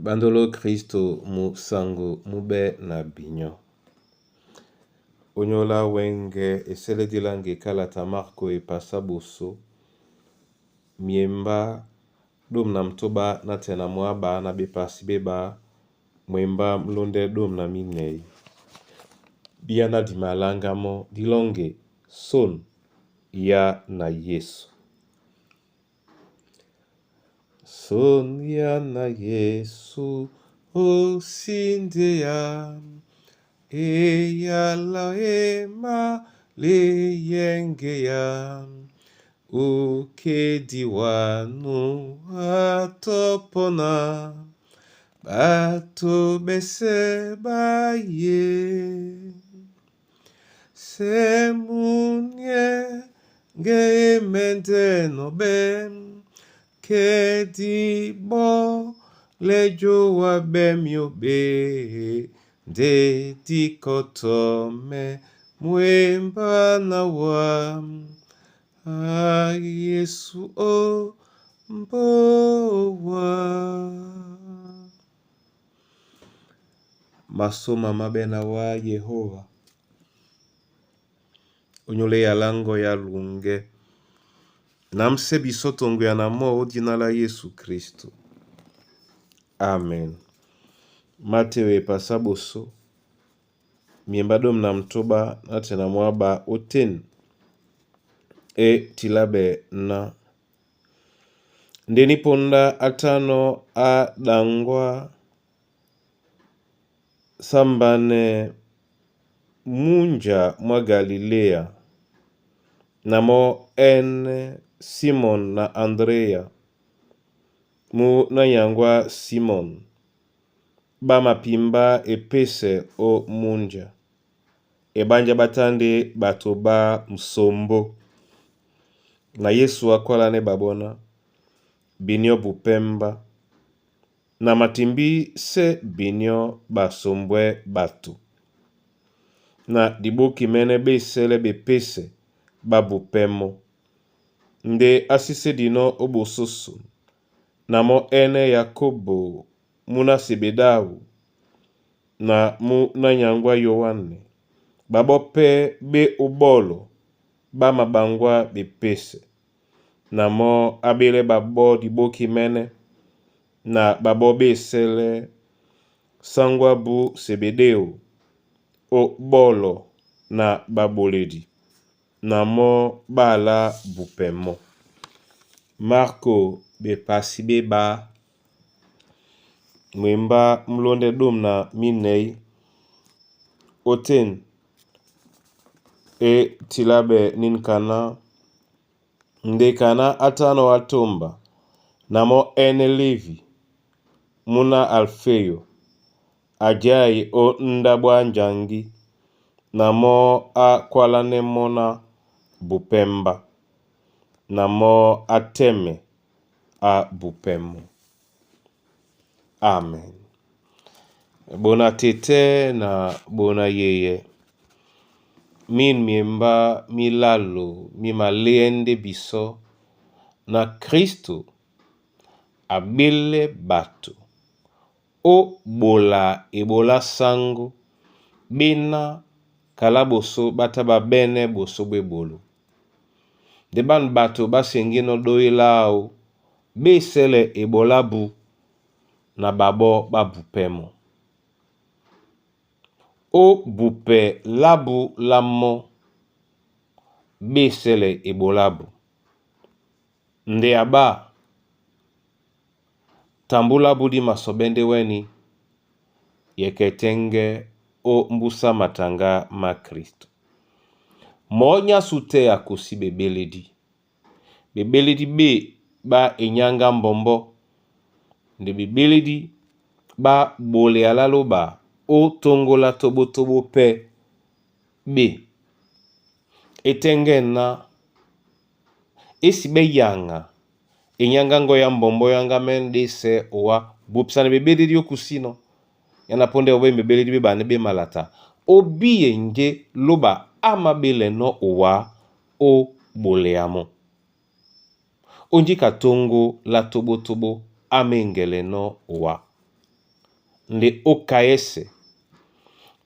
Bandolo Kristo mu sango mubé na binyo. Onyola wenge eseledilange kalata Marko epasa boso miemba dôme na mtoba na tɛ na mwaba na bepasi beba mwemba mlóndɛ dôme na minɛi. Biyana di malanga mɔ́ dilɔŋge Son ya na Yesu. Son ya na Yesu osindeya eyala ema leyengeya ukediwanu atopona bato bese baye semunie nge mende nobe kedibo lejowa bemiobe nde dikotome mwemba na wa a Yesu o mbowa. Masoma mabena wa Yehova onyole ya lango ya lunge na mse biso tongo ya na mo odina la Yesu Kristo. Amen. Mateo epasa boso miemba dôme na mtoba na tɛ na mwaba oten e tilabe na ndeni ponda atano a dangwa sambane munja mwa Galilea na mo ene Simon na Andrea mu na nyangwa Simon ba mapimba epese o munja ebanja batande bato ba msombo na Yesu akwalane babona binyo bupemba na matimbi se binyo basombwe bato na diboki mene besele bepese babupemo nde asise dino obososo na mo ene Yakobo muna Sebedao na mu na nyangwa Yohane babo pe be obolo ba mabangwa bepese na mo abele babo diboki mene na babo besele sangwa bu Sebedeo o bolo na baboledi na mo bala bupemo. Marko bepasi beba mwemba mlonde dôme na minei oten e tilabe ninkana nde kana atano atomba na mo ene Levi muna Alfeyo ajai o ndabwa njangi na mo akwalane mo na bupemba na mo ateme a bupemo. Amen. Bona tete na bona yeye min miemba milalo mi maliende biso na Kristo abele bato o bola ebola sango bena kala boso bata babene boso bwebolo nde banu bato basengino doyela besele ebola bu na babo babupemo o bupe labu la mo besele ebolabu nde aba tambula budi masobende weni yeketenge o mbusa matanga ma Kristo. Mo nyasu te akosi bebeledi. Bebeledi be ba enyanga mbombo nde bebeledi ba bole alaloba o tongola tobotobo pe be etenge na esi be yanga enyanga ngo ya mbombo yanga mende se owa bopsana bebeledi okusino yana ponde obe bebeledi be bane be malata obi nge loba amabele no owa o boleamo onjika tongo la tobotobo amengele no owa. nde ó kayɛ́sɛ̄,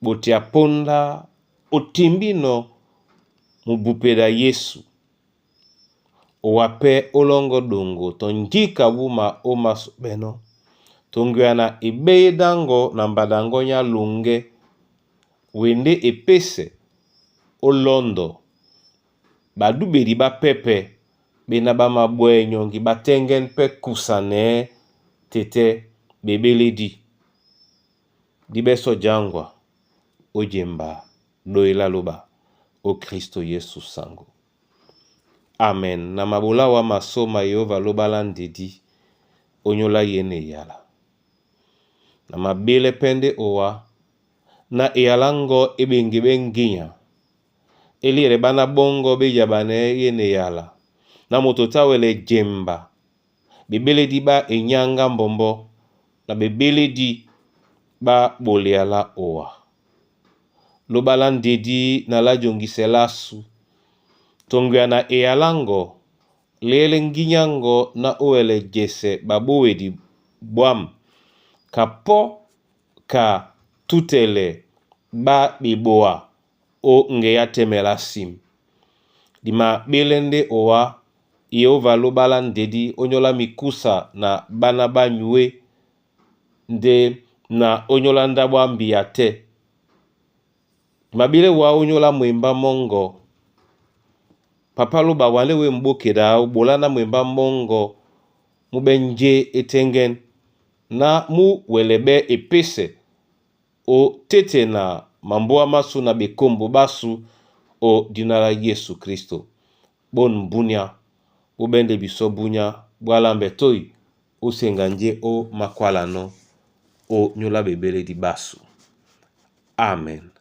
ɓotea póndá o timbínɔ̄ mubupedá Yesu, owa pɛ́ ó lɔ́ŋgɔ́ ɗoŋgo tɔ ŋgíka wúma ó māsɔbɛ́nɔ́, to ŋgweyana e ɓéyédáŋgɔ na mbadaŋgɔ́ nyá loŋgɛ́ we ndé e pésɛ ó lɔ́ndɔ ɓadúɓedi ɓá pɛ́pɛ̄ ɓená ɓá máɓwɛ́ nyɔ́ŋgi ɓá tɛ́ŋgɛ́nɛ́ pɛ́ kusanɛɛ́ tetɛ́ ɓebélédí. Dí ɓɛ́sɔ́ jǎŋgwa ó jemba dóhi lá lóɓa ó Kristo Yesu saŋgó. Amen. Na maɓolá wá masóma Yehova lóɓa lá ndedí ónyólá yêne eyala. Na maɓélɛ́ pɛ́ ndé owa na eyalá ŋgɔ́ é ɓeŋgeɓɛ́ ŋgínya e líɛlɛ ɓána ɓɔ́ŋgɔ̄ ɓé jaɓanɛɛ́ yêne eyala na moto tá wɛlɛ jemba ɓebélédí ɓá enyáŋgá mbɔmbɔ́ na ɓebélédí ɓá ɓolea lá owa. Lóɓa lá ndedí na lá joŋgisɛ lásu to ŋgweya na eyalá ŋgɔ́ lɛ́lɛ́ ŋgínya ŋgɔ́ ná ó wɛlɛ jɛsɛ ɓabówedi ɓwǎm̀ ka pɔ́ ka tútɛlɛ ɓá ɓeboa ó ŋgɛ á tɛ́mɛ lásim. Di maɓélɛ́ ndé owá Yehova lóɓa lá ndedí ónyólá mikúsa na ɓána ɓá nyué ndé na ónyólá ndáɓo á mbia tɛ́. Di maɓílɛ́ wá ónyólá mwembá mɔ́ŋgɔ. Papá lóɓa wa ndé wě m̀ɓókedi áō ɓolá ná mwembá mɔ́ŋgɔ mú ɓɛ́ njé é tɛ́ŋgɛ́n ná mú wɛlɛɓɛ́ e pésɛ ó téte na mambóa másu na ɓekombo ɓásū ó dina lá Yesu Kristo. Bôn búnyá bó ɓɛ́ ndé bisɔ́ búnyá ɓwá lámbɛ tôí ó seŋga njé ó makwálanɔ́ ó nyóla ɓebélédí ɓásū. Amen.